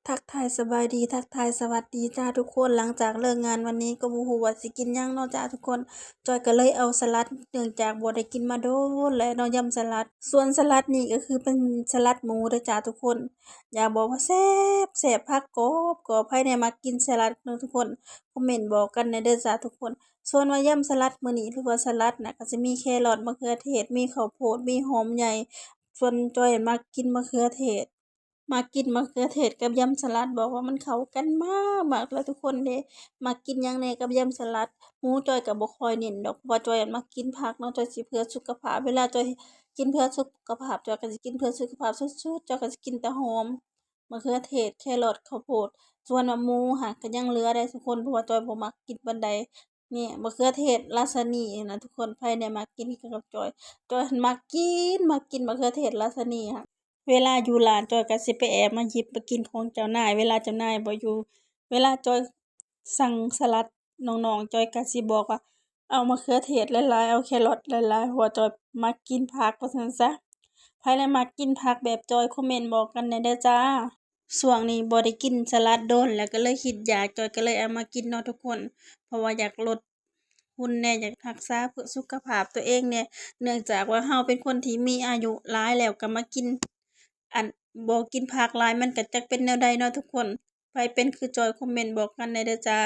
ທັກທາຍສະບາຍດີ ທັກທາຍສະຫວັດດີຈ້າທຸກຄົນ. ຫຼັງຈາກເລີກງານວັນນີ້ກໍບໍ່ຮູ້ວ່າຊິກິນຫຍັງເນາະຈ້າທຸກຄົນ. ຈ້ອຍກໍເລີຍເອົາສະຫຼັດ ເນື່ອງຈາກບໍ່ໄດ້ກິນມາດົນແລ້ວເນາະ ຢຳສະຫຼັດ. ສ່ວນສະຫຼັດນີ້ກໍຄືເປັນສະຫຼັດໝູເດີຈ້າທຸກຄົນ. ຢາກບອກວ່າແຊບໆ ຜັກກອບໆ. ໃຜແດ່ມັກກິນສະຫຼັດເນາະທຸກຄົນ ຄອມເມັນບອກກັນແດ່ເດີຈ້າທຸກຄົນ. ສ່ວນວ່າຢຳສະຫຼັດມື້ນີ້ ຫຼືວ່າສະຫຼັດນະ ກໍຈະມີແຄຣອດ, ມະເຂືອເທດ, ມີເຂົ້າໂພດ, ມີຫອມໃຫຍ່. ສ່ວນຈ້ອຍມັກກິນມະເຂືອເທດ. ມາກິນມະເຂືອເທດກັບຢຳສະຫຼັດ ບອກວ່າມັນເຂົ້າກັນມາກໆ ແລ້ວທຸກຄົນເດ້. ມັກກິນຫຍັງແດ່ກັບຢຳສະຫຼັດ? ໝູຈ້ອຍກໍບໍ່ຄ່ອຍເນັ້ນດອກ ເພາະວ່າຈ້ອຍມັກກິນຜັກເນາະ, ຈ້ອຍຊິເພື່ອສຸຂະພາບ. ເວລາຈ້ອຍກິນເພື່ອສຸຂະພາບ ຈ້ອຍກໍຊິກິນເພື່ອສຸຂະພາບສຸດໆ, ຈ້ອຍກໍຊິກິນແຕ່ຫອມ, ມະເຂືອເທດ, ແຄຣອດ, ເຂົ້າໂພດ. ສ່ວນວ່າໝູຫັ້ນກໍຍັງເຫຼືອໄດ້ທຸກຄົນ ເພາະວ່າຈ້ອຍບໍ່ມັກກິນປານໃດ. ນີ້ ມະເຂືອເທດລາຊານີນະທຸກຄົນ, ໃຜແດ່ມັກກິນຄືກັບຈ້ອຍ? ຈ້ອຍຫັ້ນມັກກິນ, ມັກກິນມະເຂືອເທດລາຊານີຫັ້ນ. ເວລາຢູ່ຮ້ານ ຈ້ອຍກໍຊິໄປແອບມາຫຍິບມາກິນຂອງເຈົ້ານາຍ ເວລາເຈົ້ານາຍບໍ່ຢູ່. ເວລາຈ້ອຍສັ່ງສະຫຼັດນ້ອງໆ ຈ້ອຍກໍຊິບອກວ່າ ເອົາມະເຂືອເທດຫຼາຍໆ ເອົາແຄຣອດຫຼາຍໆ ເພາະວ່າຈ້ອຍມັກກິນຜັກ ວ່າຊັ້ນຊະ. ໃຜລະມັກກິນຜັກແບບຈ້ອຍ ຄອມເມັນບອກກັນແດ່ເດີຈ້າ. ຊ່ວງນີ້ບໍ່ໄດ້ກິນສະຫຼັດດົນ ແລ້ວກໍເລີຍຄິດຢາກ, ຈ້ອຍກໍເລີຍເອົາມາກິນເນາະທຸກຄົນ ເພາະວ່າຢາກລົດ ຫຸ່ນແດ່, ຢາກຮັກສາເພື່ອສຸຂະພາບຕົວເອງແດ່. ເນື່ອງຈາກວ່າເຮົາເປັນຄົນທີ່ມີອາຍຸຫຼາຍແລ້ວ ກໍມາກິນ ອັນ ບໍ່ກິນຜັກຫຼາຍ ມັນກໍຈັກເປັນແນວໃດເນາະທຸກຄົນ. ໃຜເປັນຄືຈ້ອຍ ຄອມເມັນບອກກັນແດ່ເດີຈ້າ.